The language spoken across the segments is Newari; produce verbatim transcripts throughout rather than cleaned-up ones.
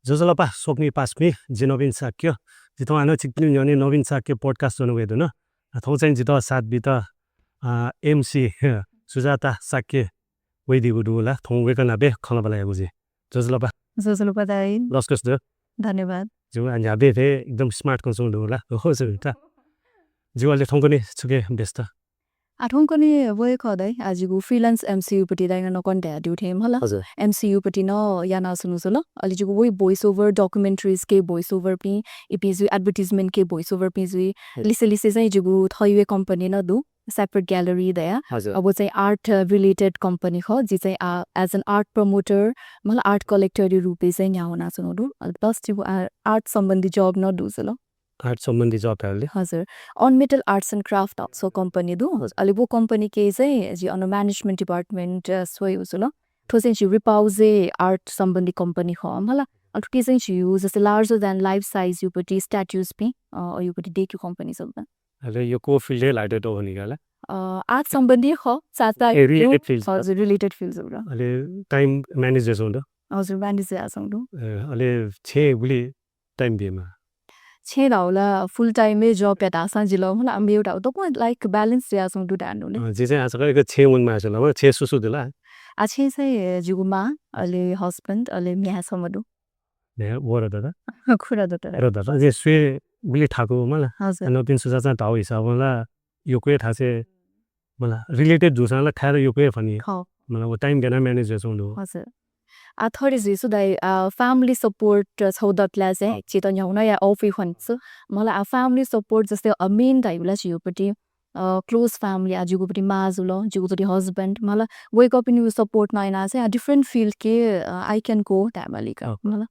ज्वजलपा स्वकुमि पासाकुमि, जि नवीन शाक्य। जितः हानं छिकपिनि न्ह्यःने नवीन शाक्य podcast ज्वना वये धुन। आ, थौं चाहिँ जितः साथ बीत, आ, MC सुजाता शाक्य वइदीगु दु ला। थौं वय्कः नाप हे खँल्हाबल्हा यायेगु जुइ। ज्वजलपा। ज्वजलपा दाइ। लसकुस दु। धन्यवाद। जिगु आ न्ह्याबलें हे एकदम smart खँ च्वंगु दु ला। हो, जुइ का। जिगु अले थौंकन्हय् छुकिं व्यस्त? आ, थौंकन्हय् वय्कः दाइ, आ, जिगु freelance MCU पट्टि दाइनं नकन धयादिउ थें मला। हजुर। MCU पट्टि नं यानाच्वनु जुल। अले जिगु वइ voice over documentaries के voice over पिं, इपिं जुइ advertisement के voice over पिं जुइ। हजुर। लिसे लिसे चाहिँ जिगु थःगु हे company नं दु, Separate Gallery धया। हजुर। अब चाहिँ art related company खः, जि चाहिँ आ, as an art promoter, मला art collector या रूपय् चाहिँ न्ह्यावनाच्वनु दु। अले plus जिगु आ, art सम्बन्धी job नं दु जुल। Art सम्बन्धी job धाल ले? हजुर। On Metal Arts and Craft also company दु। हजुर। अले वो company के चाहिँ जि अन management department, अ, स्वयु जुल। थ्व चाहिँ जि रिपाउजे art सम्बन्धी company खः मला। अले थुकी चाहिँ जियु जस्तै larger than life size यु पट्टि statues पिं, अ, यु पट्टि देक्यु company जुल। अले यक्व field हे लाइट दो हनी का ला? अ, art सम्बन्धी खः, चाचा ए, related field। हजुर, related field जुल। अले time manage यानाच्वनु दु? हजुर, manage यानाच्वनु दु। ए, अले छेँ गुलि time बीमाः? छेँ धाउ ला full time हे job या धाःसां जिल मला, अम्बे धाउ दक्वं like balance यानाच्वनु दु धानु ले। अ, जि चाहिँ आजकल एक छेँ वनेमाः जुल, छेँ सु सु दु ला? आ, छेँ चाहिँ जिगु मां, अले husband, अले म्ह्याय् छम्ह दु। म्ह्याय् व र ददा? खुरा दु तर। र ददा, जि स्वये गुलि थाकु मला। हजुर। नवीन सुजाता चाहिँ धाउ हिसाबं ला यक्व हे थासे मला related जूसां ला थाय् ला यक्व हे फनि। खः। मला वो time गय् याना manage यानाच्वनु दु? हजुर। आ, थरी जुइ सु दाइ, आ, family support छौ दतला चाहिँ, अँ। झीत न्ह्याउन या अःपुइ खनिसु। मला आ, family support जस्तै अ, main धाइबला झिउपट्टि, अ, close family आ, जिगुपट्टि मां जुल, जिगुपट्टि husband, मला वय्कःपिनिगु support नं याना चाहिँ, आ, different field के, अ, I can go धायेमाली का, अँ। मला।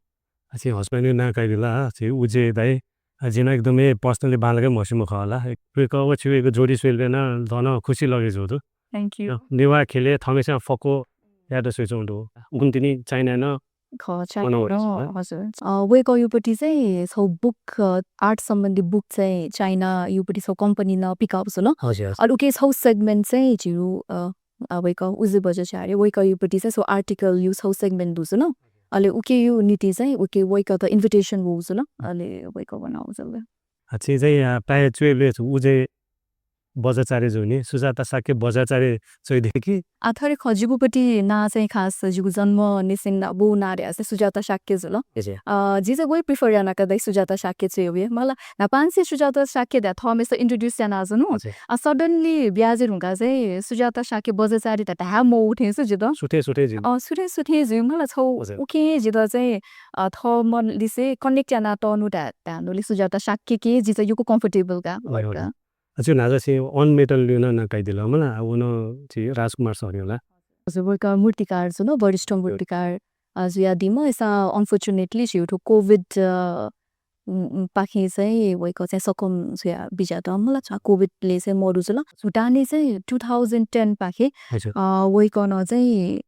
आ, छि husband-या नां काइदिल, आ, छि उजे दाइ, आ, जिं नं एकदम हे personally बांलाक हे म्हसीम्ह खः ला। वय्कः व छिगु एक जोडी स्वयेबलय् नं दन खुसी लगे जू दु। Thank you। अ, नेवाः ख्यलय् थःम्हेस्यां फक्व यायेत स्वयाच्वंगु दु। उखुन्हु तिनि चाइनाय् नं खः, चाइनाय् नं, हजुर। अ, वय्कःयुपट्टि चाहिँ छौ book, अ, art सम्बन्धी book चाहिँ चाइनायुपट्टि छौ company नं पिकाउ जुल। हजुर, हजुर। अले उके छौ segment चाहिँ झिउ, अ, अ, वय्कः उजे बज्राचार्य, वय्कःयुपट्टि चाहिँ छौ article यु छौ segment दु जुल। अले उकेयु निंतिं चाहिँ उके वय्कःत invitation वउ जुल। अले वय्कः वनाउ जुल। आ, छिं चाहिँ, आ, प्रायः च्वयेबलय् उजे बज्राचार्य जुइ नि, सुजाता शाक्य बज्राचार्य च्वइदे कि? आ, थरी खः, जिगुपट्टि नां चाहिँ खास जिगु जन्म निसिन बौ नां धया चाहिँ सुजाता शाक्य जुल। हजुर। अ, जि चाहिँ वय् prefer याना का दाइ सुजाता शाक्य च्वयेबलय्। मला न्हापांनिसें सुजाता शाक्य धया थःम्हेस्यां introduce याना जुनु। हजुर। आ, suddenly ब्याजे धुंका चाहिँ सुजाता शाक्य बज्राचार्य धया धाये मौ थें सु जित। सुथें सुथें जुइ। अ, सुथें सुथें जुइ मला छौ हजुर। उके जित चाहिँ, अ, थः मनलिसे connect याना तनु धया धानुले सुजाता शाक्य के जि चाहिँ यक्व comfortable का। हजुर, हजुर। अ, छु न्हाचः छिं On Metal नं नां काइदिल मला, आ, व नं छि राजकुमार सरया होला। हजुर, वय्कः मूर्तिकार जुल, वरिष्ठ मूर्तिकार, अ, जुयादीम्ह। अय्‌सां unfortunately झिउ थ्व COVID, अ, उम्, उम्, पाखें चाहिँ वय्कः चाहिँ सकम जुया बिज्यात मला, छु COVID ले चाहिँ मरु जुल। भुटानय् चाहिँ two thousand ten पाखें, हजुर। अ, वय्कलं चाहिँ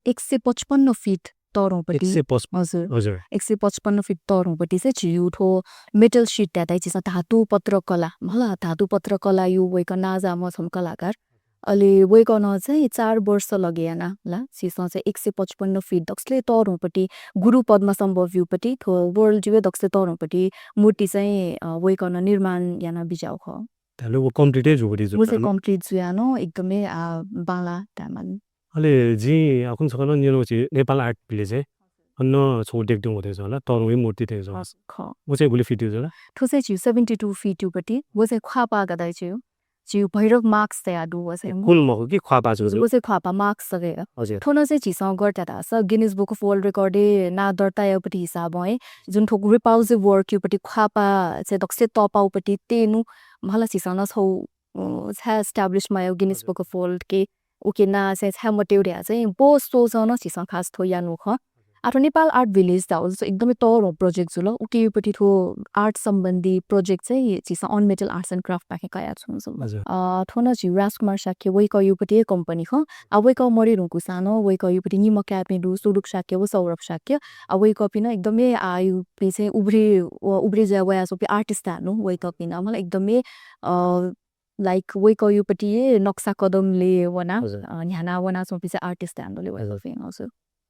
एक सय पचपन्न feet तःधंपट्टि। एक सय पचपन्न? हजुर। हजुर। एक सय पचपन्न feet तःधंपट्टि चाहिँ झिउ थ्व metal sheet धया धाइ झीसं धातु पत्र कला, मला धातु पत्र कलायु वय्कः नांजाःम्ह छम्ह कलाकार। अले वय्कलं चाहिँ चार वर्ष लगे याना ला, झीसं चाहिँ एक सय पचपन्न feet दकलय् तःधंपट्टि गुरु पद्म सम्भवयुपट्टि थ्व world यु हे दकलय् तःधंपट्टि मूर्ति चाहिँ, अ, वय्कलं निर्माण याना बिज्याउ खः। धायेबलय् व complete हे जूगु दु। व चाहिँ complete जुया नं एकदमै, आ, बांला धायेमाली। अले जिं अखुन छकः नं न्यनागु छि Nepal Art Village-य् अन छौ देकद्यंगु खः थें जुल ला, तःधंगु मूर्ति थें जुल। खः, खः। व चाहिँ गुलि feet यु जुल ला? थ्व चाहिँ झिउ seventy two feet युपट्टि, व चाहिँ ख्वाःपाः का धाइ झिउ। झिउ भैरव mask धयादु व चाहिँ। कुल मखु कि ख्वाःपाः जुल? व चाहिँ ख्वाःपाः mask जक हे। हजुर। थ्व नं चाहिँ झीसं गथे धाःसा Guinness Book of World Record-य् नां दर्ता याउपट्टि हिसाबं हे जुन थ्व repoussé work युपट्टि ख्वाःपाः चाहिँ दकलय् तःपाउपट्टि तेनु मला झीसं नं छौ अ, छाय् establish मयाउ Guinness Book of World के, उके नां चाहिँ छाय् मत्यु धया चाहिँ व सोचं नं झीसं खास थ्व यानु खः। आः थ्व Nepal Art Village धाउ चाहिँ एकदमै तःधंगु project जुल। उके युपट्टि थ्व art सम्बन्धी project चाहिँ झीसं On Metal Arts and Craft पाखें कयाच्वंगु जुल। हजुर। अ, थ्व नं झी राजकुमार शाक्य वय्कः युपट्टि हे company खः। आः वय्कः मरे धुंकूसां नं वय्कः युपट्टि निम्ह काय्‌पिं दु, सुरुप शाक्य व सौरभ शाक्य। आः वय्कःपिं नं एकदमै आः युपिं चाहिँ उब्री, व-, उब्री जुया वयाच्वंपिं artist धानु वय्कःपिं नं मला एकदमै, अ, like वय्कः युपट्टि हे नक्सा कदमले वना, हजुर। अ, न्ह्याना वनाच्वंपिं चाहिँ artist धानु ले वय्कःपिं, हजुर। हजुर।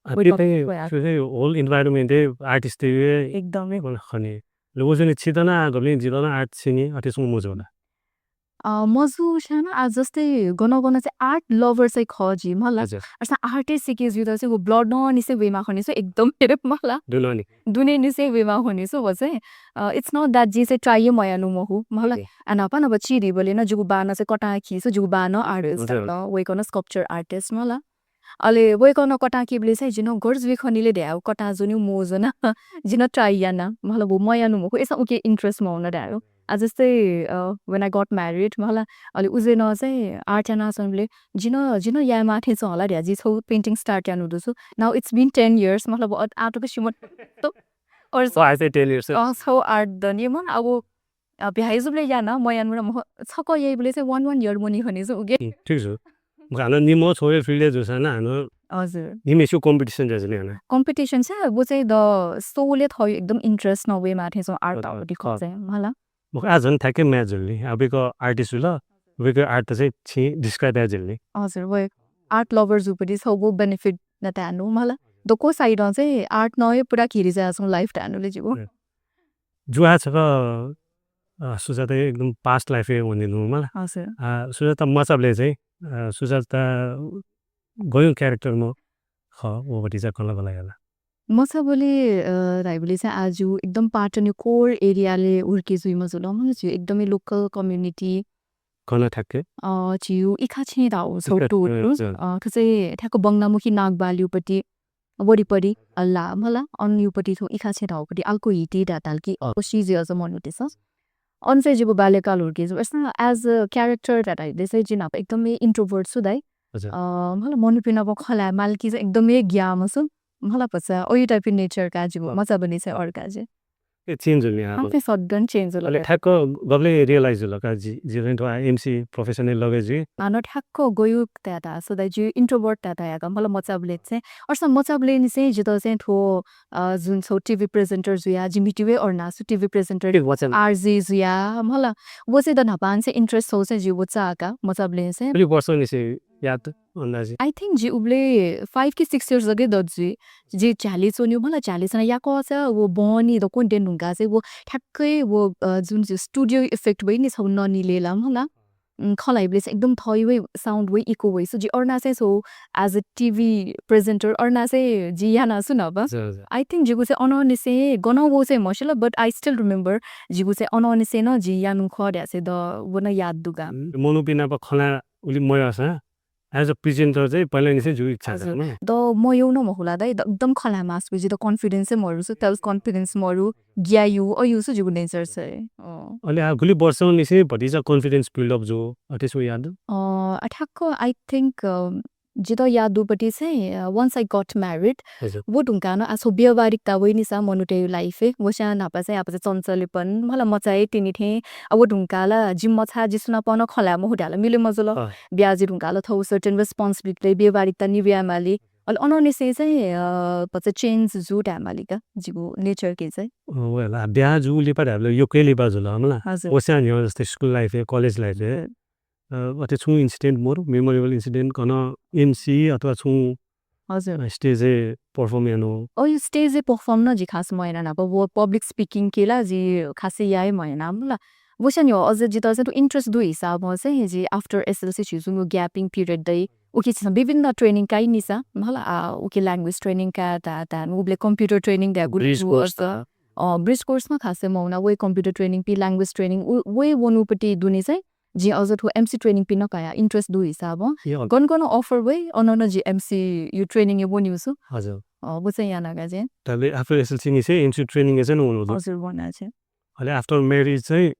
अ, वय्‌कः त्यही, वय्‌कः। थ्व चाहिँ whole environment-य् artist-या एकदमै। खने। ले व चाहिँ छित नं गबलें जित नं art सिनि अथे छुं मजू ला? अ, मजू छाय् नं आ जस्तै गन गन चाहिँ art lover चाहिँ खः जि मला। हजुर। अथेसां art-य् सिके जुइत चाहिँ व blood-नं निसें वयेमाः खने सु एकदम हेरे मला। दुने नि। दुने निसें वयेमाः खने सु व चाहिँ, अ, it's not that जिं चाहिँ try हे मयानु मखु मला। ए। आ न्हापा न्हापा चिधीबलय् नं जिगु बानं चाहिँ कथं खी सु, जिगु बानं artist हजुर। ला, वय्‌कः नं sculpture artist मला। अले वय्‌कलं कथं खीबलय् चाहिँ जिं नं गर्जुइ खनिले धयागु कथं ज्वन्यु मज्वना। जिं नं try याना। मला व मयानु मखु, अय्‌सां उके interest मवना धयागु। आ जस्तै, अ, when I got married मला, अले उजे नं चाहिँ art यानाच्वंबलय् जिं नं, जिं नं यायेमाः थें च्वं ला धया। जिं छगू painting start यानु दु छु। Now it's been ten years, मतलब अ, आः तक सिमट तो और So I say ten years. अ, छगू art दनि मला, अब अ, ब्याहा जुबलय् याना, मयानु मखु, छकः याइबलय् चाहिँ one, one year मनी खने जू उके। उम्, ठीक छु। हानं निम्ह छगू field-य् जूसां नं हानं हजुर। निम्हेसिगु competition जुइ नि हानं। Competition छाय्, व चाहिँ द सोलय् थःगु एकदम interest नं वयेमाः थें च्वं art हजुर, ताःपट्टि खः हजुर। चाहिँ, मला। मखु, आ झन ठ्याक्कै match जुल नि। आ वय्‌कः artist जुल, वय्‌कःया art चाहिँ छिं describe याये जुल नि। हजुर, वय् art lover जूपट्टि छगू benefit नं धायेनु, मला। दक्व side-ं चाहिँ art नं हे पुरा घिरि जुयाच्वंगु life धायेनु ले जिगु। हजुर। जू आ छकः, अ, सुजाता एकदम past life-य् वनेनु मला। हजुर। आ, सुजाता मचाबलय् चाहिँ, अ, सुजाता गय् character-म्ह खः, व भति चाहिँ कला कला याला। मचाबलय्, अ, धाइबलय् चाहिँ आ जू एकदम पाटनया core area-लय् हुर्के जुइम्ह जुल, मला जू एकदमै local community। गन ठ्याक्कै? अ, झीगु इखाछेँ धाःगु छगू इखा-, टोल, हजुर। अ, थ्व चाहिँ ठ्याक्क बंगलामुखी नागबहालयापट्टि वरिपरि हल्ला मला, अनयापट्टि थ्व इखाछेँ धाःगुपट्टि आल्को हिटी धाताल कि अ। कोशी जे अझ मनुतेस। अन चाहिँ जिगु बाल्यकाल हुर्के जू। अय्‌सां as a character धाताल चाहिँ जि न्हापा एकदमै introvert छु दाइ। हजुर। अ, मला मनूपिं नाप खँ ल्हाये माल कि चाहिँ एकदमै ग्याःम्ह छु। मला भचा अय् type-या nature का जिगु मचाबलय् चाहिँ अर्का जे। ए, change जुल नि आ। आफै sudden change जुल अले का। ठ्याक्क गबलय् realize जुल का जि, जि चाहिँ थ्व MC profession-य् लगे जुइ। हानं ठ्याक्क गय् धायेत, so that जि introvert धायेत याका, मतलब मचाबलय् चाहिँ। अय्‌सां मचाबलय् निसें जितः चाहिँ थ्व, अ, जुन छगू TV presenter जुया, जि म्हितय् वये अरना सु TV presenter, ए, वचन। RJ जुया, मला। व चाहिँ द न्हापांनिसें interest छगू चाहिँ जिगु चाःका, मचाबलय् चाहिँ। थुलि वर्ष निसें याद अन्दाजी? I think जि उबलय् five कि six years जक हे दत जुइ। जि झ्यालय् च्वन्यु मला, झ्यालय् च्वना याकःचा व बहनी दक्वं द्यने धुंकाः चाहिँ व ठ्याक्कै व, अ, जुन चाहिँ studio effect वइ नि छगू ननिले ला मला। उम्, खँ ल्हाइबलय् चाहिँ एकदम थःगु वइ, sound वइ, echo वइ। So जि अरना चाहिँ छगू as a TV presenter अरना चाहिँ जि याना सु न्हापा। हजुर, हजुर। I think जिगु चाहिँ अनंनिसें गनं वःगु चाहिँ म्हसिल, but I still remember जिगु चाहिँ अनंनिसें नं जि यानु खः धया चाहिँ द व नं याद दु का। उम्, मनूपिं नाप खँ ल्हाये उलि मयःसां as a presenter चाहिँ पहिलानिसें जिगु इच्छा हजुर। दु। द मयः नं मखु ला दाइ, द एकदम खँ ल्हाये मास्ति, जितः confidence हे मरु, self confidence मरु, ग्यायु, अयु सु जिगु nature चाहिँ। अँ। अले आ गुलि वर्षंनिसें भतिचा confidence build up जू, अथे छुं याद दु? अ, आ ठ्याक्क, I think, अ, जितः याद दुपट्टि चाहिँ, अ, once I got married, हजुर। व धुंकाः नं आ छगू व्यावहारिकता वइ नि सा मनूतय् life-य्, व स्वयां न्हापा चाहिँ आ भचा चञ्चलेपन, मला मचा हे तिनि थें, आ व धुंकाः ला जि मछाः, जि सुनापं नं खँ ल्हाये मखु धाल, मिले मजुल। अँ। ब्याहा जुइ धुंकाः ला थःगु certain responsibility, व्यावहारिकता निभाये माली। अले अनंनिसें चाहिँ, अ, भचा change जू धाये माली का, जिगु nature के चाहिँ। अँ, व हे ला, ब्याहा जूगु लिपा धायेबलय् यक्व हे लिपा जुल, मला। हजुर। व स्वयां न्ह्यः जस्तै school life-य्, college life-य्, हजुर। अ, अथे छुं incident मरु, memorable incident, गन MC अथवा छुं हजुर। अ, stage-य् perform यानु? अ, यो stage-य् perform नं जि खास मयाना न्हापा, व public speaking के ला जि खासै याये मयाना मला। व स्वयां न्ह्यः अझ जितः चाहिँ थ्व interest दु हिसाबं चाहिँ जि after SLC झीसं gaping period दइ। उके झीसं विभिन्न training काइ नि सा, मला, आ, उके language training का ता, ता, उबलय् computer training धयागु bridge course का। अ, bridge course नं खासै मवना, व हे computer training पि language training, उ, व हे वनुपट्टि दुने चाहिँ जिं अझ थ्व MC training पि नं कया, interest दु हिसाबं। ए, हजुर। गन गन offer वइ, अन नं जि MC यु training-य् वन्यु सु। हजुर। अ, व चाहिँ याना का जिं। तले after SLC निसें MC training-य् चाहिँ वनु दु। हजुर, वना चाहिँ। अले after marriage चाहिँ,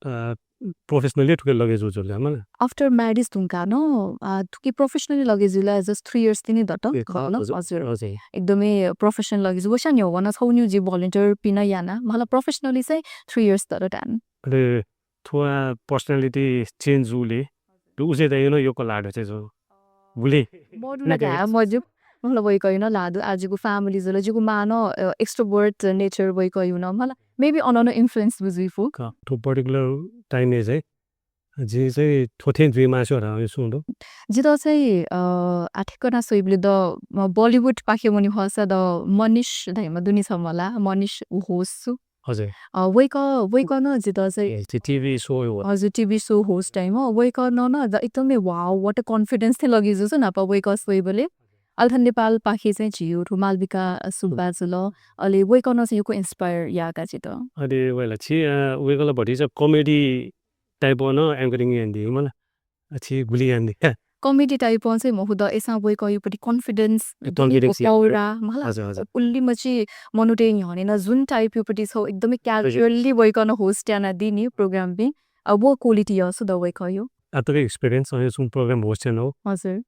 अ, professionally थुके लगे जू जुल मला? After marriage धुंकाः नं, अ, थुके professionally लगे जुल, just three years तिनि दत, ए, ख-, गन, हजुर, हजुर। हजुर। एकदमै professional लगे जू। व स्वयां न्ह्यः व नं छगू न्यू जि volunteer पि नं याना, मला professionally चाहिँ three years दत धान। अले थ्व personality change जूले, दु उसे त यु नं यक्व ला दु चाहिँ जू। बुले। मरु ना ला का, मजू। मला वय्‌कःयु नं ला दु, आ जिगु family जुल, जिगु मां नं, अ, extrovert nature वय्‌कःयु नं, मला maybe अन नं influence बु जुइ फु। का, थ्व particular time-य् चाहिँ, जिं चाहिँ थ्व थें जुइ मास्ति धकाः सुं दु? जितः चाहिँ, अ, आः ठ्याक्क नं स्वइबलय् द, म, Bollywood पाखे वने खःसा द मनिष धाइम्ह दुनि छम्ह ला, मनिष host छु। हजुर। अ, वय्कः, वय्कलं जितः चाहिँ ए, त्यो TV show हो। हजुर, TV show host धाइम्ह। वय्कलं नं द एकदमै wow, what a confidence थें लगे जूगु छु न्हापा वय्कः स्वइबलय्। अले थन नेपाल पाखे चाहिँ झीगु थ्व मालविका सुब्बा जुल। अले वय्कलं चाहिँ यक्व inspire याःगु जितः। अले वय्कलं छि, अ, वय्कलं भतिचा comedy type नं anchoring यानादी मला। अ, छि गुलि यानादी। Comedy type चाहिँ मखु द, अय्सां वय्कःयापट्टि confidence, ए, confidence, aura मला। हजुर, हजुर। उलिमछि मनूतय् न्ह्यःने नं जुन type यापट्टि छगू एकदमै हजुर। Casually वय्कलं host यानादी नि program पिं। अ, व quality यःगु छु द वय्कःया। आ, थुगु experience, अ, छुं program host यानागु। हजुर।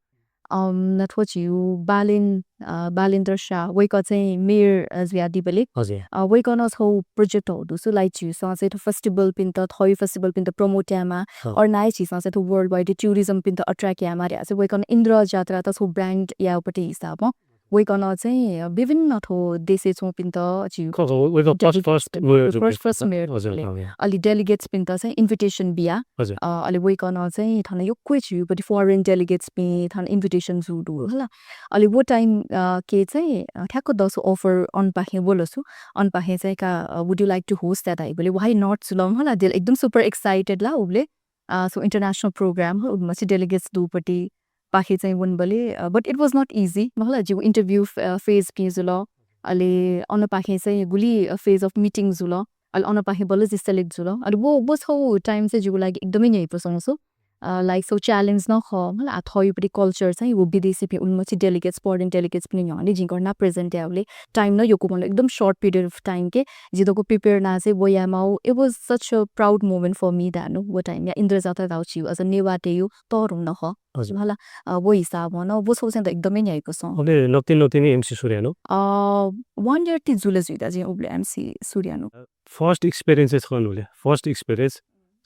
अम, नथ्व झीगु बालेन, अ, बालेन्द्र शाह, वय्कः चाहिँ mayor, अ, जुयादीबलय्, हजुर। अ, वय्कलं छगू project हःगु दु छु, like झीसं चाहिँ थ्व festival पिन्त, थःगु festival पिन्त promote यायेमाः, अँ। अले नं झीसं चाहिँ थ्व worldwide tourism पिन्त attract यायेमाः धकाः चाहिँ वय्कलं इन्द्र जात्रायात छगू brand यायेगुपट्टि हिसाबं वय्कलं चाहिँ विभिन्न थ्व देशय् च्वंपिन्त झीगु खः, खः, वय्कः first, first, first mayor, हजुर, हजुर। अले delegates पिन्त चाहिँ invitation बिया। हजुर। अ, अले वय्कलं चाहिँ थन यक्व झीगुपट्टि foreign delegates पिं थन invitation जूगु दु हला। अले व time, अ, के चाहिँ, अ, ठ्याक्क द छगू offer अन पाखें वल छु। अन पाखें चाहिँ का, अ, would you like to host that धाइबलय् why not जुल हला। दे एकदम super excited ला उबलय्। अ, so international program, उलिमछि delegates दुगुपट्टि पाखे चाहिँ वनेबलय्, अ, but it was not easy मला। जिगु interview फ-, अ, phase पिं जुल। अले अन पाखें चाहिँ गुलि, अ, phase of meeting जुल। अले अन पाखें बल्ल जि select जुल। अले व, व छगू time चाहिँ जिगु लागि एकदमै न्ह्यइपुसे च्वंगु छु। अ, like छगू challenge नं खः मला। आ, थःगुपट्टि culture चाहिँ व विदेशीपिं उलिमछि delegates, foreign delegates पिं न्ह्यःने जिं गन present यायेबलय् time नं यक्व मल्ल, एकदम short period of time के जि दक्व prepare याना चाहिँ वयामाः। It was such a proud moment for me धायेनु व time या इन्द्र जात्रा धाःगु छु, अझ नेवाःतय्गु तःधंगु नं खः। हजुर। हला, अ, व हिसाबं नं व छगू चाहिँ द एकदमै न्ह्यइपुसे च्वं। अले नकतिनि नकतिनि MC सुरु यानागु? अ, one year ति जुल जुइ दा जिं उबलय् MC सुरु यानागु। First experience छकः न्हू ले, first experience,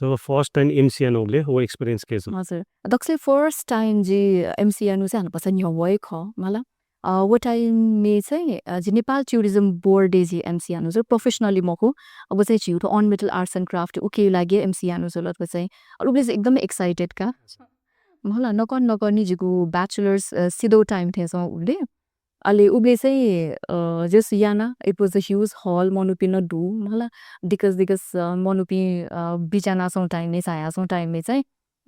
जब first time MC यानागु ले, व experience के छु? हजुर। दकलय् first time जि MC यानागु चाहिँ हानं भचा न्ह्यः हे खः मला। अ, व time य् चाहिँ, अ, जि नेपाल Tourism Board य् जि MC यानागु जुल, professionally मखु। अ, व चाहिँ झीगु थ्व All Metal Arts and Craft उकिया लागि MC यानागु जुल व चाहिँ। अले उबलय् चाहिँ एकदमै excited का। मला, नकतिनि नकतिनि जिगु bachelor's, अ, सिधःगु time थें च्वं उबलय्। अले उबलय् चाहिँ, अ, just याना, it was a huge hall, मनूपिं नं दु, मला, दिक्कस दिक्कस, अ, मनूपिं, अ, बिज्यानाच्वंगु time य्, झायाच्वंगु time य् चाहिँ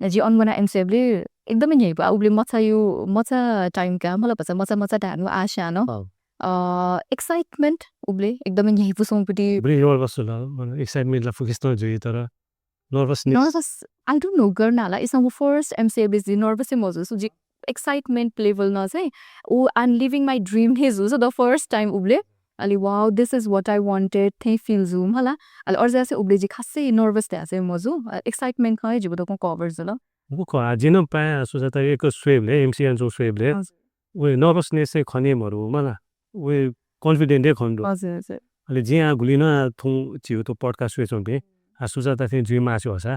जि अन वनाः MC याइबलय् एकदमै न्ह्यइपु। आ, उबलय् मचाया, मचा time का, मला भचा मचा मचा धायेनु आशा नं। अँ। अ, excitement उबलय् एकदमै न्ह्यइपुसे च्वंगुपट्टि। उबलय् nervous जुल, मतलब, excitement ला फुक्कसितं जुइ, तर nervousness। Nervous, I don't know, गन ला, अय्सां व first MC याइबलय् जि nervous हे मजू छु, जि excitement level नं चाहिँ, उ, I'm living my dream हे जू छु, the first time उबलय्। अले, wow, this is what I wanted थें feel जू मला। अले अझ चाहिँ उबलय् जि खासै nervous धायेसा हे मजू, अ, excitement खँ हे जिगु दक्वं cover जुल। व खः, आ, जिं नं प्रायः सुजातायात स्वयेबलय्, MC यानाच्वंगु स्वयेबलय्, हजुर। व nervousness चाहिँ खने मदु मला, व confident हे खने दु। हजुर, हजुर। अले जिं आ गुलि नं आ थौं झीगु थ्व podcast स्वयाच्वंपिं, आ, सुजाता थें जुइ मास्ति खःसा,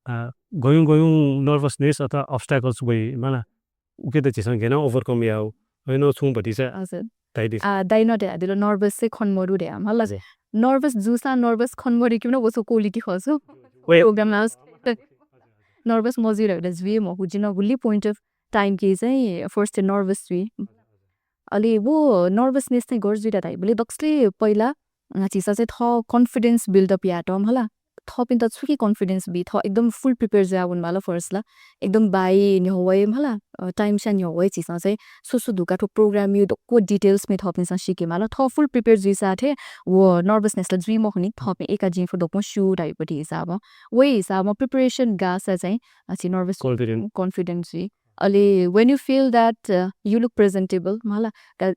आ, गय् गय् nervousness अथवा obstacles वइ मला, उकियात झीसं गय् यानाः overcome यायेगु, अय्नं छुं भतिचा हजुर। धयादिसँ। आ, दाइनं धयादिल nervous चाहिँ खने मदु धयाः मला। हजुर। Nervous जूसां nervous खने मदय्केगु नं व छगू quality खः छु। वय् program नं nervous मजुइ धकाः जुइ हे मखु, जिं नं गुलि point of time के चाहिँ first nervous जुइ। अले व nervousness चाहिँ गथे जुइ धाःसा, उबलय् दकलय् पहिला, अ, झीसं चाहिँ थः confidence build up यायेत मला। थःपिन्त छुकी confidence बी, थः एकदम full prepare जुया वने माल first ला। एकदम बाय् न्ह्यः वये मला, अ, time स्यां न्ह्यः वये झीसं चाहिँ सु सु दु का थ्व program या दक्व details म्ये थःपिन्सं सीके माल। थः full prepare जुइसा थें व nervousness ला जुइ मखुनि, थःपिं एका जिं फु दक्वं स्यू धाइपट्टि हिसाबं। वइ हिसाबं preparation गासा चाहिँ, अ, झी nervous confident। Confident जुइ। अले when you feel that, uh, you look presentable, मला, का,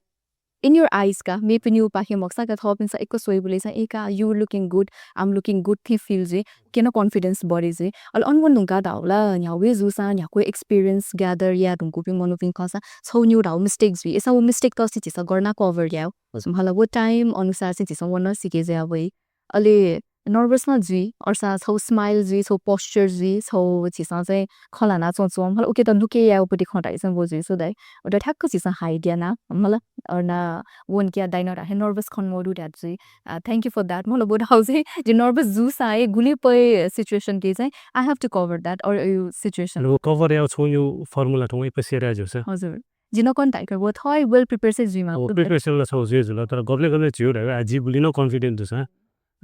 in your eyes का, मेपिनिगु पाखें मखुसा का थःपिन्सं यक्व स्वइबलय् चाहिँ, ए का, you looking good, I'm looking good थें feel जुइ, उकिं नं confidence बढे जुइ। अले अन वने धुंकाः धाःसा ला, न्ह्यागु हे जूसां, न्ह्यागु हे experience gather याये धुंकूपिं मनूपिं खःसां, छगू निगू धाःगु mistake जुइ। अय्सां व mistake त चाहिँ झीसं गन नं cover याये। हजुर। मला व time अनुसार चाहिँ झीसं व नं सिके जुया वइ। अले नर्भस नं जुइ, अर्सा छौ स्माइल जुइ, छौ पोस्चर जुइ, छौ झीसं चाहिँ खँ ल्हाना च्वंच्वं, मला उके त लुके यायेपट्टि खँ धाइ चाहिँ व जुइ सु दाइ। उता ठ्याक्क झीसं हाइड याना, मला अर्ना वन किया दाइ नं राखे नर्भस खन मरु ध्यात जुइ। Uh, thank you for that। मला व धाउ चाहिँ जि नर्भस जुसा ए गुली पै सिचुएसन के चाहिँ I have to cover that or यु सिचुएसन। व कभर याउ छौ यु फर्मुला थौ ए पसेरा जुसा। हजुर। जिन कन ताइक व थय वेल प्रिपेयर से जुइमा। प्रिपरेसन ला छौ जुइ जुल, तर गबले गबले झिउ धाइ आ जि गुली न कन्फिडेन्ट दुसा।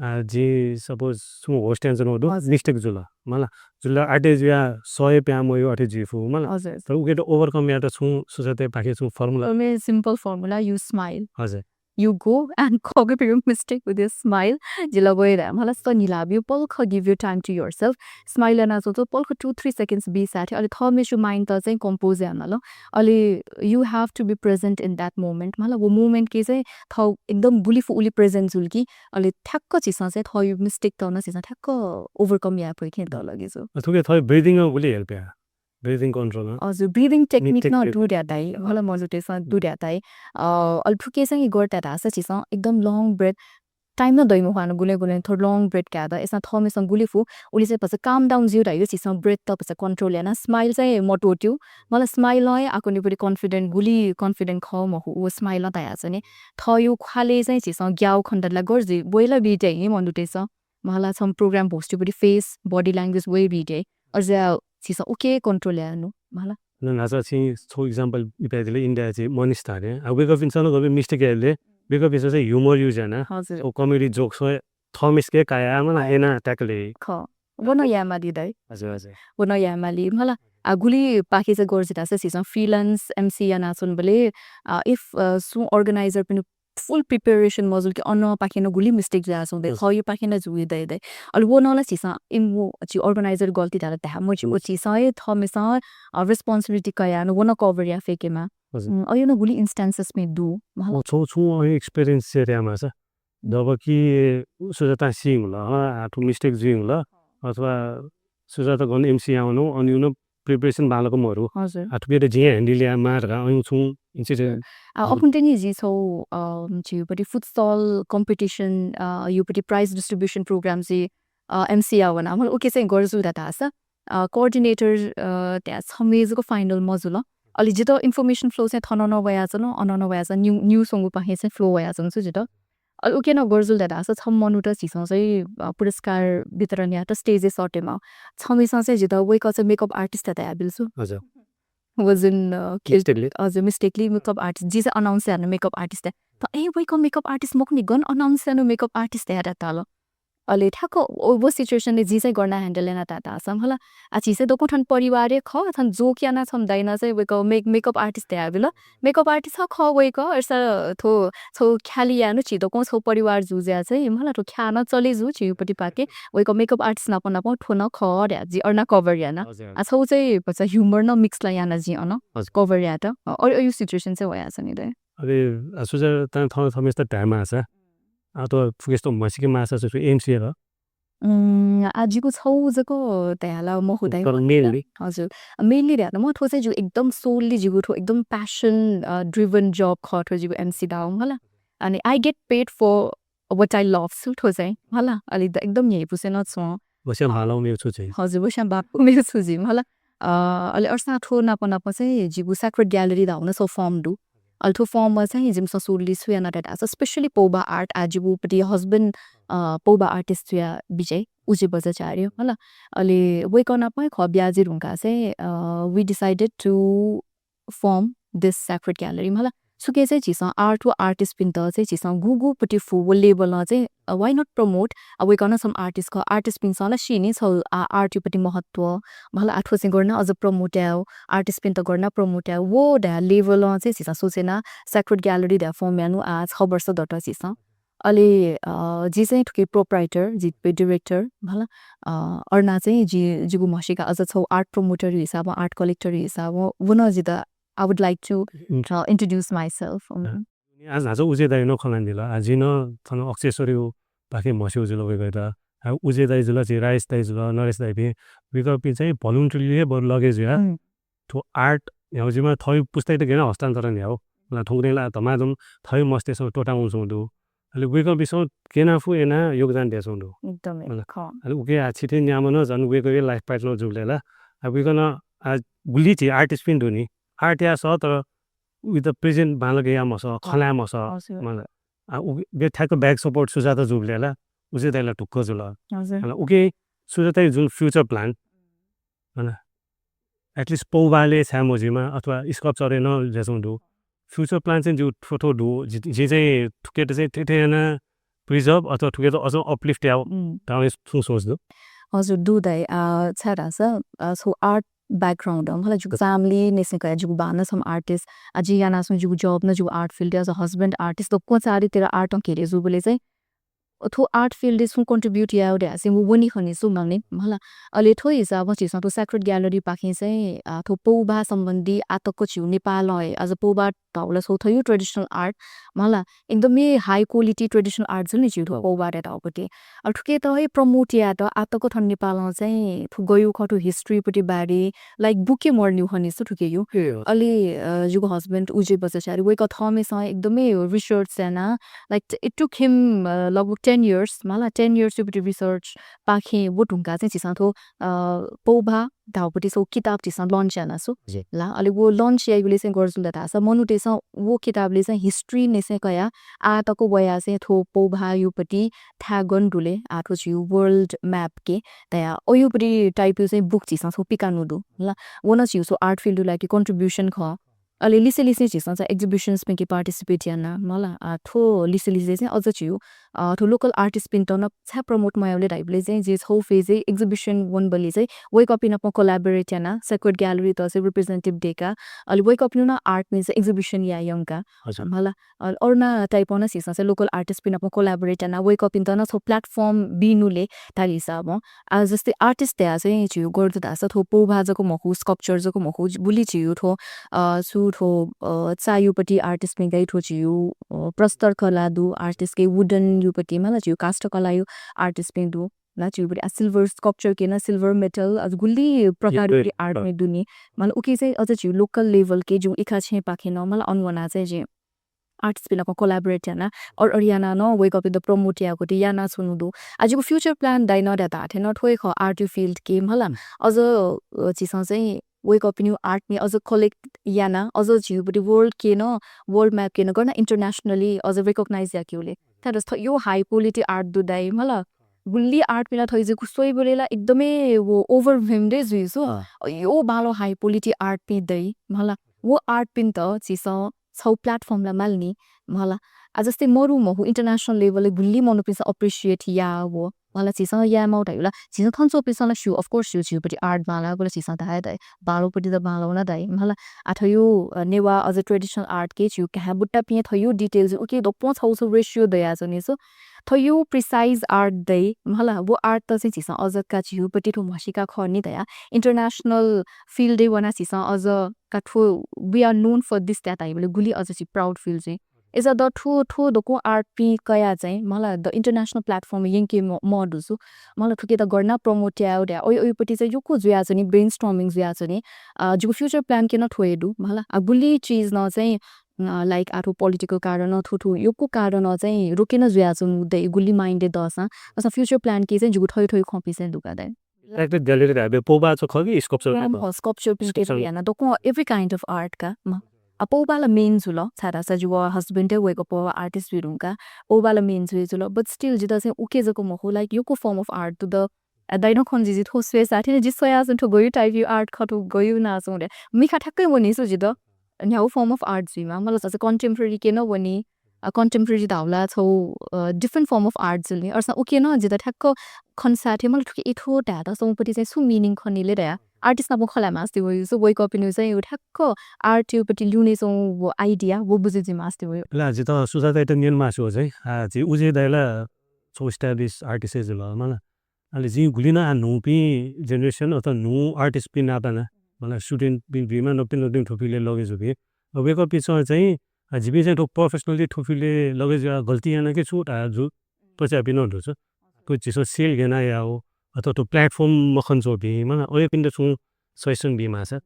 आ जि सपोज छु होस्ट यान जनो दु, हजुर। मिस्टेक जुल, मला जुल आटे जुया सय प्या मयु अथे जुइ फु, मला। हजुर। तर उके त ओभरकम या त छु सुसाते पाखे छु फर्मुला। मे सिम्पल फर्मुला, you smile। हजुर। You go and cover your mistake with your smile। जिला वइरा, मला स निलाब यु पलख give your time to yourself। Smile याना च्वंच्वं पलख two three seconds बी साथे, अले थः मेसु माइन्ड त चाहिँ कम्पोज याना ल। अले you have to be present in that moment। मला वो मोमेन्ट के चाहिँ थौ एकदम गुलिफु उली प्रेजेन्ट जुल कि, अले ठ्याक्क झीसं चाहिँ थौ यु मिस्टेक त न झीसं ठ्याक्क ओभरकम या फुइ खें त लगे जो। थुके थौ ब्रिदिङ गुली हेल्प या। ब्रिदिङ कन्ट्रोल, हँ? हजुर, ब्रिदिङ टेक्निक न टेक्निक। दु ध्या दाइ, मला मजुटेसं दु ध्या दाइ। अ, अले थुके चाहिँ गर्ता धासा झीसं एकदम लङ ब्रेथ, टाइम न दैमु ख्वान गुले गुले थोर लङ ब्रेथ क्या द, एसा थमेसं गुली फु, उली चाहिँ भचा काम डाउन जिउ धाइयो झीसं ब्रेथ त भचा कन्ट्रोल याना, स्माइल चाहिँ मटोट्यु, मला स्माइल है आकुनिपुरी कन्फिडेन्ट, गुली कन्फिडेन्ट ख मखु, व स्माइल न तया चाहिँ नि, थयु ख्वाले चाहिँ झीसं ग्याउ खण्डला गर्जी, बोइला बिटे हे मनुटेसं, मला छम प्रोग्राम भोस्टिपुरी फेस, बडी ल्याङ्ग्वेज वे बिटे, अझ झीसं उके कन्ट्रोल यानु, मला। न नाचा छि छौ एक्जाम्पल इपाय दिले इन्डिया छि मनिष थारे। आ, वेक अप इन्सान गबे मिस्टेक याले, वेक अप इन्सान चाहिँ ह्युमर युज याना। हजुर। ओ कमेडी जोक सो थमिस के काया, मला एना ट्याकले। ख। वन यामाली दाइ। हजुर, हजुर। वन यामाली, मला। आ, गुली पाखे चाहिँ गर्जिता से झीसं फ्रिलान्स एमसी याना छुन बले, आ, इफ, अ, सु अर्गनाइजर पनि फुल प्रिपरेसन मजुल कि अन पाखे न गुली मिस्टेक जुया छौं दे, हजुर। खयु पाखे न जुइ दे दे। अले वो नला झीसं इम वो छि अर्गनाइजर गल्ती धारा धाः मो छि वो झीसं ए थमेसं, अ, रेस्पोन्सिबिलिटी कया न वो न कभर या फेकेमा। हजुर। उम्, अयु न गुली इन्स्टान्सेस मे दु, मला। ओ, छौ, छौ अयु एक्सपिरियन्स से र्यामा छ। जब कि सुजाता सिंह ल, अ, आठु मिस्टेक जुइ ल, अथवा सुजाता गन एमसी यावनो, अन यु न प्रिपरेसन बालक मरु। हजुर। आ, थुके त जिं ह्यान्डल या मार का, अयु छुं इन्सिडेन्ट। आ, हजुर। अपुन तेनी जि छौ, अ, झिउपट्टि फुटसल कम्पिटिसन, अ, युपट्टि प्राइज डिस्ट्रिब्युसन प्रोग्राम जि, अ, एमसी या वना। मला उके चाहिँ गर्जु दा धासा, अ, कोअर्डिनेटर, अ, त्या छमे जको फाइनल मजुल। अलि जित इन्फर्मेसन फ्लो चाहिँ थन न वया चन, अन न वया चन, न्यू, न्यू सोंगु पाखे चाहिँ फ्लो वया चन छु जित। अले उके न गर्जुल दा धासा छम मनुत झीसं चाहिँ, अ, पुरस्कार वितरण या त स्टेजे सटेमा। छमिसं चाहिँ जित वेक चाहिँ मेकअप आर्टिस्ट त या बिल्सु। हजुर। वजन, अ, के मिस्टेकली? हजुर, मिस्टेकली मेकअप आर्टिस्ट। जि चाहिँ अनाउन्स यानु मेकअप आर्टिस्ट त। त ए, वेक मेकअप आर्टिस्ट मखुनि गन अनाउन्स यानु मेकअप आर्टिस्ट त या ताल। अले ठ्याक्क ओ, वो सिचुएसन ले जि चाहिँ गर्ना ह्यान्डल याना ता, तासम हला। आ, झी चाहिँ दक्व थन परिवार हे ख, थन जोक याना छम दाइना चाहिँ वेक मेक-, मेकअप आर्टिस्ट त या बिल। मेकअप आर्टिस्ट ह ख वेक, अर्सा थो, छौ ख्याली यानु छि दक्व छौ परिवार जु ज्या चाहिँ, मला थो ख्याना चले जु छि उपति पाके, वेक मेकअप आर्टिस्ट नाप नाप थो न ख र्या, जि अर्ना कभर याना। हजुर। आ, छौ चाहिँ भचा ह्युमर न मिक्स ला याना जि अन, हजुर। कभर यात। अ, अ, अयु सिचुएसन चाहिँ वया छ नि दे। अरे, आ, सुजा ता थन थमेस त टाइम आसा। आ, तो फुकेस तो मसिके मासा सु एमसी र। उम्, आ, जिगु छौ जको तयाला मखु दाइ। तर मेनली। हजुर। मेनली र्या, म थो चाहिँ जिगु एकदम सोलली जिगु थो एकदम प्यासन, अ, ड्रिभन जब ख थो जिगु एमसी दाउ, हला। अनि I get paid for what I love सु थो चाहिँ, हला। अलि द-, एकदम यही पुसे न छौ। वस्यां भाला उमेर छु चाहिँ। हजुर, वस्यां बा-, उमेर छु जिम, हला। अ, अले अर्सा थो नाप नाप चाहिँ जिगु सेक्रेट ग्यालरी दाउ न सो फर्म दु। अले थो फर्ममा चाहिँ जिमिसं सोलली छु याना तयात आसा, स्पेशली पौबा आर्ट, आ, जिगु पति हस्बैन्ड, अ, पौबा आर्टिस्ट या बिजय, उजे बज्राचार्य, हला। अले वेक नाप ख ब्याजी रुंका चाहिँ, अ, we decided to form this secret gallery, हला। सुके चाहिँ झीसं आर्ट व आर्टिस्ट पिन्त चाहिँ झीसं गुगु पति फु वो लेभल न चाहिँ, अ, why not promote? अ, वेक न सम आर्टिस्ट ख, आर्टिस्ट पिन्सं ला सिने छौ, आ, आर्ट यु पति महत्व, मला आठो चाहिँ गर्न अझ प्रमोट याउ, आर्टिस्ट पिन्त गर्न प्रमोट याउ, वो ध्या लेभल न चाहिँ झीसं सोचेना सेक्रेट ग्यालरी ध्या फर्म यानु आ छ वर्ष दत झीसं। अले, अ, जि चाहिँ थुके प्रोप्राइटर, जि पे डिरेक्टर, मला, अ, अर्ना चाहिँ जि, जिगु म्हसिका अझ छौ आर्ट प्रमोटर हिसाब, आर्ट कलेक्टर हिसाब, वो न जित I would like to, um. A, introduce myself। उम्। अँ। आज हाचा उजे दाइ न खनादिल। आ, जि न थन अक्षेश्वरी उ पाखे म्हस्यु जुल वेक त। आ, उजे दाइ जुल, जि राजेश दाइ जुल, नरेश दाइ पि, वेक पि चाहिँ भलुन्टरीली हे बरु लगे जुया। उम्। थो आर्ट ह्याउ जिमा थयु पुस्ताइ त गेना हस्तान्तरण ह्याउ। ला थुंगने ला धमाधम थयु मस्तेसं टोटा उन्सु दु। अले वय्कःपिसं केनाफु याना योगदान दय्च्वं दु। एकदमै, मला। खः। अले उके आ छिथे न्याम्ह नं झन वय्कःया life partner जुबलय् ला, आ वय्कलं आ गुलि झी artist पिं दु नि, art याःसः तर with the present बांलाक याये मसः, खँ ल्हाये मसः, हजुर। मला। आ उके बे ठ्याक्क back support सुजाता जुबलय् ला, उजे दाइ ला ढुक्क जुल। हजुर। मला, उके सुजाताया जुन future plan, मला, at least पौभालय् छाय् मजुइमा अथवा sculpture-य् नं दय्च्वं दु। Future plan चाहिँ जिगु थ्व थ्व दु। जि, जि चाहिँ थुकेत चाहिँ थथे याना preserve अथवा थुकेत अझ uplift याये उम्। धाःगु छुं सोच दु? हजुर, दु दाइ। अ, छाय् धाःसा, अ, छगू art background, मला, जिगु family निसें कयाः जिगु बां नं छम्ह artist, अ, जिं यानाच्वंगु जिगु job नं जिगु art field, as a husband artist, दक्वं चारैतिर art-ं घेरे जूबलय् चाहिँ थ्व art field-य् छुं contribute यायेगु धयासें व वनी खनी सु मल्नि, मला। अले थ्व हिसाबं झीसं थ्व Sacred Gallery पाखें चाहिँ, अ, थ्व पौभा सम्बन्धी आतक झीगु नेपालं हे, अझ पौभा धाःगु ला छगू थ्व traditional art, मला, एकदमै high quality traditional art जुल नि झीगु थ्व पौभाया धाःगु पति। अले थुकेत हे promote यायेत आतक थन नेपालं चाहिँ थ्व गयु खः थ्व history पति बारे, like, book हे मरुनिगु खनी सु थुकेयु। ए, अँ। अले, अ, जिगु husband उजे बज्राचार्य वय्कः थःम्हेसिनं एकदमै research याना, like, it took him, अ, लगभग ten years, मला, ten years यु पति research पाखें व धुंकाः चाहिँ झीसं थ्व, अ, पौभा धाःगु पति छगू किताब झीसं launch याना सु। जी। ला, अले व launch याइबलय् चाहिँ गथे जुल धाःसा मनूतय्सं व किताबलय् चाहिँ history निसें कयाः आः तक वयाः चाहिँ थ्व पौभायु पति थाय् गन दुले आः थ्व झीगु world map के तया अयु पति type-यु चाहिँ book झीसं छगू पिकानु दु। ला, व नं झीगु छगू art field-यु लागिं contribution खः। अले लिसे लिसे झीसं चाहिँ exhibitions पिंके participate याना, मला, आ, थ्व लिसे लिसे चाहिँ अझ झीगु, अ, थ्व local artist पिन्त नं छाय् promote मयाबले धाइबले चाहिँ झी छगू phase-य् exhibition वंबलय् चाहिँ वय्कःपिं नाप collaborate याना Sacred Gallery त चाहिँ representative दय्का, अले वय्कःपिं नं art नि चाहिँ exhibition याये यंका, हजुर। मला, अ, अरुणा type-ं नं झीसं चाहिँ local artist पिं नाप collaborate याना वय्कःपिन्त नं छगू platform बीनुले ताल हिसाबं। आ, जस्तै artist धया चाहिँ झीगु गथे धाःसा थ्व पौभा जक मखु, sculpture जक मखु, गुलि झीगु थ्व, अ, छु थ्व, अ, चायु पति artist पिं गाइ थ्व झीगु, अ, प्रस्तर कला दु artist के wooden यु पति मला झीगु काष्ठ कलायु artist पिं दु। ना झीगु पति आ silver sculpture के ना silver metal अझ गुलि प्रकार यु पति art पिं दुनि। मला उके चाहिँ अझ झीगु local level के झीगु इखा छेँ पाखे नं मला अन वना चाहिँ झी artist पिं नाप collaborate याना, अर, अर याना नं वय्कःपिन्त promote यायेगु ति याना छुनु दु। आ, जिगु future plan दाइ नं धया धाःथें नं थ्व हे खः art यु field के मला। अझ, अ, झीसं चाहिँ वय्कःपिनियु art नि अझ collect याना, अझ झीगु पति world के नं, world map के नं गन internationally अझ recognize याकेगुले। तर थ्व यो high quality art दु दाइ मला। गुलि art पिं ला थ्व जिगु स्वइबलय् ला एकदमै व overwhelmed हे जुइ सु। अँ। यो बांलो high quality art पिं दइ मला। व art पिन्त झीसं छगू platform ला मालनि, मला। आ, जस्तै मरु मखु, international level-य् गुलि मनूपिन्सं appreciate याः व, मला, झीसं याये माउ धाइबलय्, झीसं थन च्वंपिन्सं ला स्यू, of course, स्यू, झीगु पति art बांलाःगु ला झीसं धाये धाइ, बांलो पति त बांलाउ ला धाइ, मला। आ, थ्व यु, अ, नेवाः अझ traditional art के झीगु काय् बुट्टापिं थ्व यु details उके दक्वं छगू छगू ratio दयाच्वनी सु। थ्व यु precise art दइ, मला, व art त चाहिँ झीसं अझ का झीगु पति थ्व म्हसीका खः नि धया, international field-य् वना झीसं अझ का थ्व we are known for this धया धाइबलय् गुलि अझ झी proud feel जुइ। अय्‌सा द थ्व, थ्व दक्वं art पिं कयाः चाहिँ मला द international platform यंके म-, मदु सु। मला थुके द गन याना promote याये धया। अय्, अय् पति चाहिँ यक्व जुयाच्वनी, brainstorming जुयाच्वनी। अ, जिगु future plan के नं थ्व हे दु। मला, अ, गुलि चिज नं चाहिँ, अ, like आ थ्व political कारण, थ्व, थ्व यक्व कारण चाहिँ रोके नं जुयाच्वंगु दइ, गुलि mind-य् दःसां। अय्‌सा future plan के चाहिँ जिगु थ्व हे, थ्व हे खँ पिं चाहिँ दु का दइ। Sacred Gallery धाःबलय् पौभा च खः कि sculpture खः? Sculpture पिं sculpture। याना दक्वं every kind of art का, म। आ, पौभा ला main जुल, छाय्‌धाःसा जिगु husband हे वय्‌कः पौभा artist जुइ धुंकाः, पौभा ला main जुइ जुल, but still जितः चाहिँ उके जक मखु, like, यक्व form of art दु द, आ, दाइनं खन जि, जि थ्व स्वयेसाथं नि, जि स्वयाच्वना थ्व गयु type-यु art खः, थ्व गयु यानाच्वंगु दे। मिखा ठ्याक्कै वनी सु जितः, न्ह्यागु form of art जुइमा, मला, जस्तै contemporary के नं वनी, अ, contemporary धाःबलय् छगू, अ, different form of art जुल नि। अय्‌सा उके नं जितः ठ्याक्क खनेसाथं मला थुके ए थ्व धायेत छगू पति चाहिँ छु meaning खनी ले धया। Artist नाप खँ ल्हाये मास्ति वइ, so वय्‌कःपिनिगु चाहिँ व ठ्याक्क art-यु पति ल्यूने चाहिँ व idea व बुझे जुइ मास्ति वइ। ला, जितः सुजातायात न्यने मास्ति वः चाहिँ, आ, झी उजे दाइ ला छगू established artist हे जुल, मला। अले जिं गुलि नं आ न्हूपिं generation अथवा न्हू artist पिं नाप नं, मला, student पिं जुइमा नकतिनि नकतिनि थ्व field-य् लगे जूपिं। अ, वय्‌कःपिन्सं चाहिँ, अ, जिपिं चाहिँ थ्व professionally थ्व field-य् लगे जुयाः गल्ती याना कि छु धया जू, पच्याःपिं नं दु छु। थ्व झीसं sale गय् याना याःगु, अथवा थ्व platform मखन च्वंपिं, मला, अय्‌पिन्त छुं suggestion बी माःसा।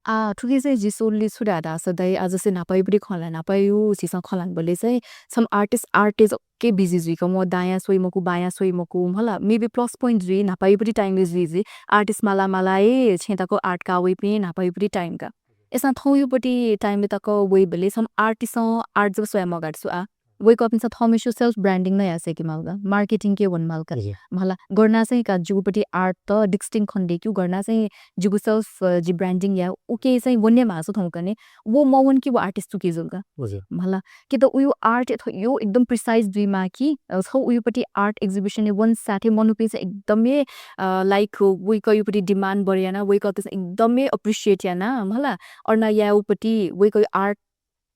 आ, थुकी चाहिँ जि सोल्ली छु धाये धाःसा दाइ, आ, जस्तै न्हापायागु पट्टि खँ ल्हाये, न्हापायागु झीसं खँ ल्हानाबलय् चाहिँ some artist, artist के busy जुइक म दायाँ स्वइ मखु, बायाँ स्वइ मखु, मला, maybe plus point जुइ, न्हापायागु पट्टि time जुइ, जि artist माला माला हे छेँ तक art का वइपिं न्हापायागु पट्टि time का। अय्‌सां थौंयागु पट्टि time तक वइबलय् some artist art जक स्वया मगाः छु आ। वय्‌कःपिन्सं थःम्हस्यु self branding नं याये सय्‌के माल का, marketing के वने माल का। हजुर। मला, गन याना चाहिँ का जिगु पट्टि art त distinct खने दय्‌केगु, गन याना चाहिँ जिगु self, अ, जि branding याये, उकी चाहिँ वने माःसा थौंकन्हय् व मवंकि व artist तुकी जुल का। हजुर। मला, कि त उयागु art यथो यो एकदम precise जुइमाःकि, अ, छगू उयागु पट्टि art exhibition य् वने साथै मनूपिन्सं एकदमै, अ, like वय्‌कःयागु पट्टि demand बढे याना, वय्‌कःपिन्सं एकदमै appreciate याना, मला, अन यायेगु पट्टि वय्‌कःयागु art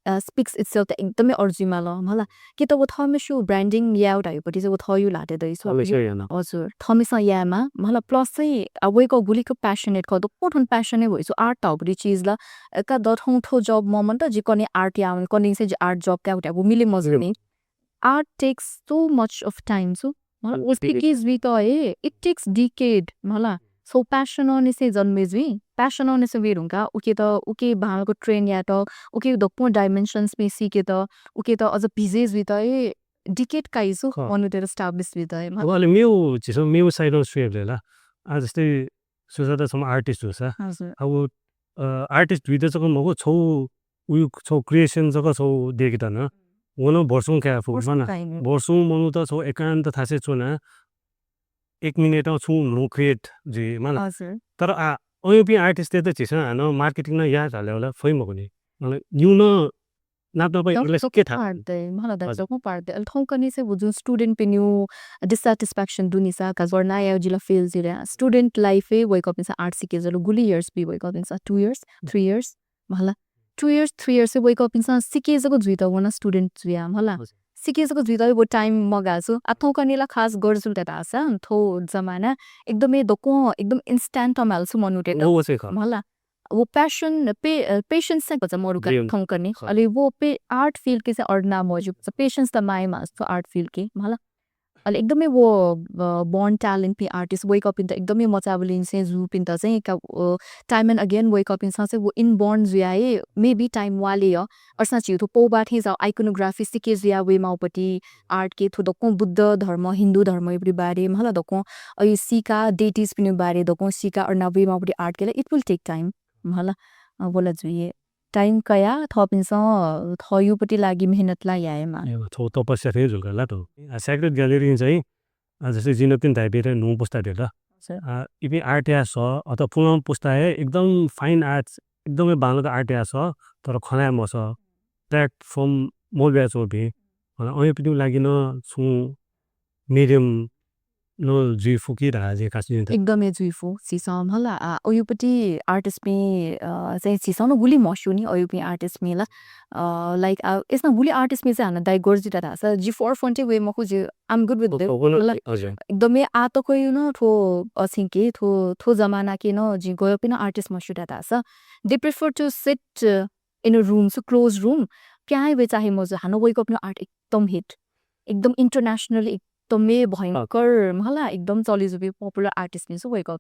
अ, speaks itself त एकदमै अरु जुइमाल, मला। कि त व थःम्हस्यु branding यायेगु धाइगु पट्टि चाहिँ व थःयागु ल्हातय् दइ छु। थःम्हस्यु याना। हजुर, थःम्हस्यं यायेमाः, मला, plus चाहिँ, अ, वय्‌कः गुलि क passionate खः, दक्वं थन passion हे वइ छु, art धाःगु पट्टि चिज ला, अ, का दथौं थ्व job ममन्त, जि कन्हय् art याः वने, कन्हय् चाहिँ जि art job कायेगु धायेगु मिले मजू नि। Art takes so much of time छु। मला, व सिके जुइत हे, it takes decade, मला। छगू passion निसें जन्मे जुइ, passion निसें वये धुंकाः उकेत, उके बांलाक train यायेत, उके दक्वं dimensions पिं सीकेत, उकेत अझ busy जुइत हे decade काइ छु, खः। मनूतय्‌त establish जुइत हे, मला। अब अले मेगु, झीसं मेगु side नं स्वयेबलय् ला, आ, जस्तै सुजाता छम्ह artist जूसा, हजुर। अब, अ, artist जुइत जक मखु, छगू उयागु छगू creation जक छगू दय्‌केत नं, व नं वर्षौं काये फु, वर्षौं मला। काइ नि। वर्षौं मनूत छगू एकान्त थासय् च्वनाः एक मिनेटं छुं न्हू create जुइ, मला। हजुर। तर आ, अज्याःपिं artist तय्‌त झीसं हानं marketing नं याये धाःसा ला फइ मखु नि। मला, न्ह्यः नं नाप नाप दक्वं English के थाय्? पार्ट दइ, मला, हजुर। दक्वं पार्ट दइ। अले थौंकन्हय् चाहिँ व जुन student पिनिगु dissatisfaction दुनिसा, का गन याये जिला fail जुल। Student life य् वय्‌कःपिन्सं art सिके जुल, गुलि years बी वय्‌कःपिन्सं? Two years, three years, मला। Two years, three years य् वय्‌कःपिन्सं सिके जक जुइत वन student जुयाः, मला। हजुर। सिके जक जुइत व time मगाः छु। आ, थौंकन्हय् ला खास गरजु ला धाःसा, थ्व जमाना एकदमै दक्वं, एकदम instant म्वाल छु मनूतय्‌त। व, व चाहिँ खः। मला। व passion, पे-, अ, patience चाहिँ भचा मरु का थौंकन्हय्। खः। अले व पे-, art field के चाहिँ अड्ना मज्यू, patience त माये माःसा छु art field के, मला। अले एकदमै व, अ, born talent पिं artist वय्‌कःपिन्त एकदमै मचाबुलिंसें जूपिन्त चाहिँ का, अ, time and again वय्‌कःपिन्सं चाहिँ व inborn जुयाः हे maybe time म्वाले यः। अय्‌सां झीगु थ्व पौभाः थें जाःगु iconography सिके जुयाः वयेमाःगु पट्टि art के थ्व दक्वं बुद्ध धर्म, हिन्दू धर्मया पट्टि बारे, मला, दक्वं अ, सीका deities पिनिगु बारे दक्वं सीका अड्ना वयेमाःगु पट्टि art के ला, it will take time, मला। अ, व ला जुइ हे। Time कयाः थःपिन्सं, अ, थःयागु पट्टि लागि मेहनत ला यायेमाः। ए, थ्व तपस्या थें जुल का ला थ्व। आ, Sacred Gallery चाहिँ, आ, जस्तै जिं नकतिनि धाइपिं थें न्हू पुस्ता दु ला। हजुर। आ, इपिं art याये सः, अथवा पुलांगु पुस्ता हे एकदम fine arts, एकदमै बांलाक art याये सः, तर खँ ल्हाये मसः, platform मब्यूयाच्वंपिं, अन अज्याःपिनिगु लागि नं छुं medium नं जुइ फु कि धकाः जिं खास जिं त। एकदमै जुइ फु, झीसं मला, आ, अज्याःपट्टि artist पिं, अ, चाहिँ झीसं नं गुलि म्हस्यू नि, अज्याःपिं artist पिं ला। अ, like, आ, अय्‌सां गुलि artist पिं चाहिँ हानं दाइ गरजु धाःसा, जि forefront य् वये मखु, जि, I'm good with them। ओ, ओ, मतलब, हजुर। एकदमै आः तकया नं थ्व अछिं के, थ्व, थ्व जमाना के नं जि गय्‌पिं नं artist म्हस्यू धाःसा, they prefer to sit, uh, in a room, so close room, प्याहां हे वये चाहे मजू, हानं वय्‌कःपिनि art एकदम hit, एकदम internationally एकदमै भयंकर, अँ। मला, एकदम चले जूपिं popular artist पिं सु वय्‌कः।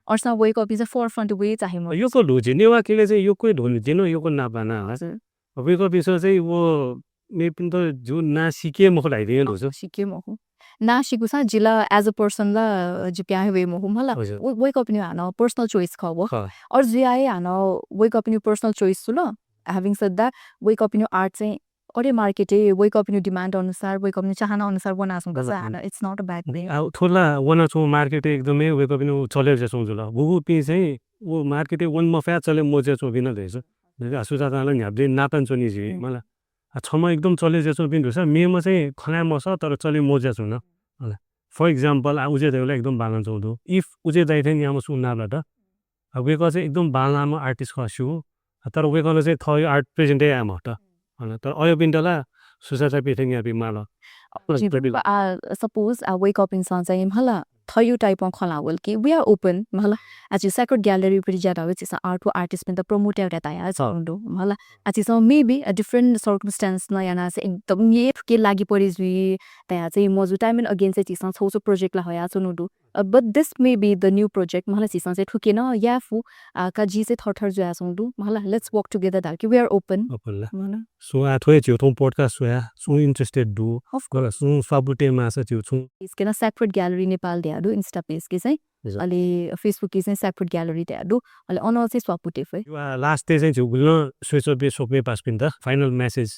अय्‌सां वय्‌कःपिं चाहिँ forefront वये चाहे मजू। यक्व ल्हू झी नेवाः खिलय् चाहिँ यक्व हे ल्हू झी नं यक्व नापं ना। हजुर। वय्‌कःपिन्सं चाहिँ व मेपिन्त जु ना सिके मखु धाइदिं ल्हू छु। सिके मखु। ना सिकूसां जि ला as a person ला जि प्याहां हे वये मखु मला। हजुर। व-, वय्‌कःपिनि हानं personal choice खः व। खः। अले जुया हे हानं वय्‌कःपिनि personal choice छु ल। Having said that, वय्‌कःपिनि art चाहिँ अरे market य् वय्‌कःपिनि demand अनुसार, वय्‌कःपिनि चाहना अनुसार वनाच्वंगु खः। हानं it's not a bad thing। आ, थ्व ला वनाच्वंगु market य् एकदमै वय्‌कःपिनि चले जुयाच्वंगु जुल। गुगुपिं चाहिँ व market य् वने मफयाः चले मजुयाच्वंपिं नं दु। आ, सुजातां ला न्ह्याबलें नापं च्वनी जि, हम्म। मला। आ, छम्ह एकदम चले जुयाच्वंपिं दुसा, मेम्ह चाहिँ खँ ल्हाये मसः, तर चले मजुयाच्वन। हला। For example, आ, उजे दाइ ला एकदम बांलानाच्वंगु दु। If उजे दाइ थें याःम्ह सुं नापं लात, आ, वय्‌कः चाहिँ एकदम बांलाःम्ह artist खः स्यू। आ, तर वय्‌कलं चाहिँ थःगु art present हे याये मफुत। हला। तर अज्याःपिन्त ला सुजातापिं थें याःपिं माल। आ, suppose, आ, वय्‌कःपिन्सं चाहिँ मला थःगु type ं खँ ल्हाः वल कि, we are open, मला। आ, झी Sacred Gallery पट्टि ज्या धाःसा झीसं art व artist पिन्त promote यायेगु धयाच्वंगु दु, मला। आ, झीसं maybe a different circumstance नं यानाः चाहिँ एकदम हे थुके लागि परे जुइ धयाः चाहिँ मजू, time and again चाहिँ झीसं छगू छगू project ला हयाच्वंगु दु। Uh, but this may be the new project, मला झीसं चाहिँ थुके नं याये फु, आ, का जि चाहिँ थरथर जुयाच्वंगु दु, मला, let's work together धाल कि we are open। Open ला। मला। So, आ, थ्व हे झीगु थौं podcast स्वया, सुं interested दु, Of course। सुं स्वापू तये माःसा झीगु छुं। Page के नं Sacred Gallery Nepal धया दु, Insta page के चाहिँ, हजुर। अले Facebook के चाहिँ Sacred Gallery धया दु, अले अन चाहिँ स्वापू तये फइ। आ, last-य् चाहिँ झीगु गुलिं नं स्वय् च्वंपिं स्वकुमि पासापिन्त final message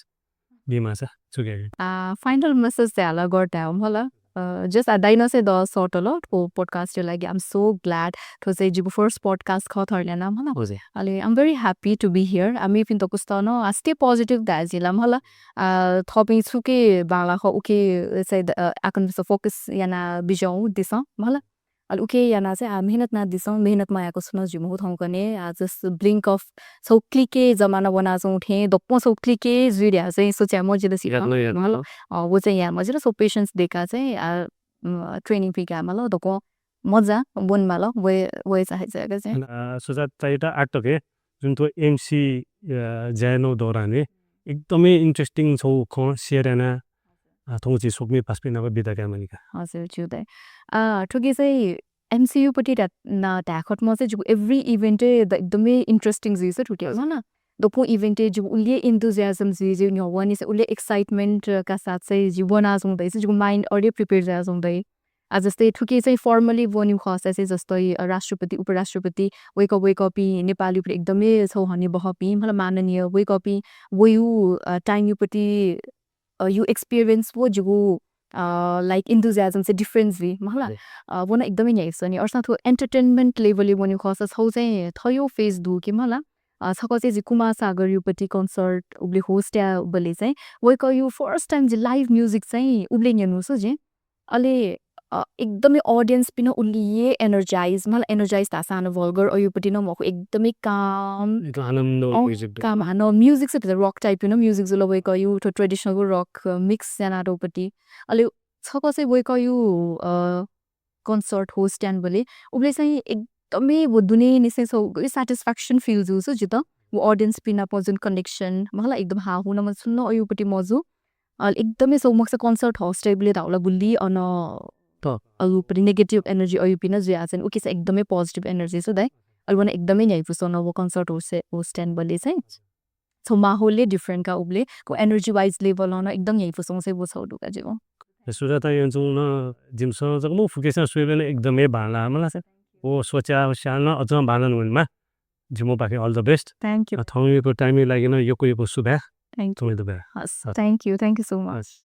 बी माःसा छु कये? आ, final message चाहिँ हाला गथे धाये मला। अ, just आ दाइनं चाहिँ द short ल, थ्व podcast-या लागि I'm so glad। थ्व चाहिँ जिगु first podcast खः थर ल्याना मला। हजुर। अले I'm very happy to be here। आ, मेपिं दक्वसित नं आ stay positive धाये जिला मला। आ, थःपिं छुके बांला खः उके चाहिँ द-, अ, आकन focus याना बिज्याहुँ दिसँ मला। अले उके याना चाहिँ आ मेहनत याना दिसँ, मेहनत मयाःगु छुं नं जुइ मखु थौंकन्हय्, आ just blink of छौ click-य् जमाना वनाच्वंगु थें दक्वं छौ click-य् जुइ धया चाहिँ सोचे मजिल सित। यात न यात मला। अ, व चाहिँ याये मजिल, छौ patience दयेका चाहिँ आ, उम्, training पिकाये माल, दक्वं मज्जा वने माल, वये, वये चाहे जक चाहिँ। अ, सुजातायात आःतक हे जुन थ्व MC, अ, ज्या यानागु दौरान हे एकदमै interesting छौ खँ share याना, अ, थौं झी स्वकुमि पासापिं नाप बिदा काये मानि का। हजुर, ज्यू दाइ। अ, थुके चाहिँ MCU पट्टि धा-, ना धायेखत म चाहिँ जिगु every event-य् द-, एकदमै interesting जुइ स थुके, हजुर। मला। दक्वं event-य् जिगु उलि enthusiasm जुइ, जिगु न्ह्यः वनेसं उलि excitement का साथ चाहिँ जि वनाच्वंगु दइ, जिगु mind already prepare जुयाच्वंगु दइ। आ, जस्तै थुके चाहिँ formally वनेगु खःसा चाहिँ जस्तै, अ, राष्ट्रपति, उपराष्ट्रपति, वय्कः, वय्कःपिं नेपालय् एकदमै छौ हनेबहःपिं, मला माननीय, वय्कःपिं वयु, अ, time-यु पट्टि, अ, यु experience व जिगु, अ, like enthusiasm चाहिँ difference जुइ, मला। हजुर। अ, व नं एकदमै न्ह्याइपुसे नि। अले सा थ्व entertainment level-य् वनेगु खःसा छौ चाहिँ थयु phase दु कि, मला। अ, छकः चाहिँ जि कुमार सागरयु पट्टि concert उबले host यायेबलय् चाहिँ वय्कःयु first time जि live music चाहिँ उबले न्यनु सु जि। अले, अ, एकदमै audience-पिं नं उलि हे energize, मला energize धाःसा हानं vulgar अयु पट्टि नं मखु, एकदमै calm। एकदम आनन्द अँ, music दु। Calm हानं music चाहिँ भित्र rock type-यु नं music जुल वय्कःयु, थ्व traditional rock, अ, mix यानातःगु पट्टि। अले छकः चाहिँ वय्कःयु, अ, concert host यानाबलय् उबले चाहिँ एकदमै व दुनेंनिसें छौ satisfaction feel जू सु जितः। व audience-पिं नाप जुन connection, मला एकदम हाःहु नं छुं नं अयु पट्टि मजू। अले एकदमै छौ मखुसा concert host याइबलय् धाःगु ला गुलि अन त। अयु पट्टि negative energy अयुपिं नं जुयाच्वन, उके चाहिँ एकदमै positive energy सु दाइ। अले व नं एकदमै न्ह्याइपुसे नं व concert host, host यानाबलय् चाहिँ छौ माहौल हे different का उबले, व energy wise level नं एकदम न्ह्याइपुसे चाहिँ व छौ दु का जिगु। ए, सुजाता यंजुं नं जिमिसं जक मखु फुकेसं स्वयेबलय् नं एकदमै बांला, मला चाहिँ। व स्वच्या, स्वच्या नं अझ बांलाः वनेमा। जिमिपाखें all the best। Thank you। अ, थौंयागु time-या लागि नं यक्व यक्व सुभाय्। Thank you। थौंया दुबाय्। हस्, हस्। Thank you, thank you so much। Has.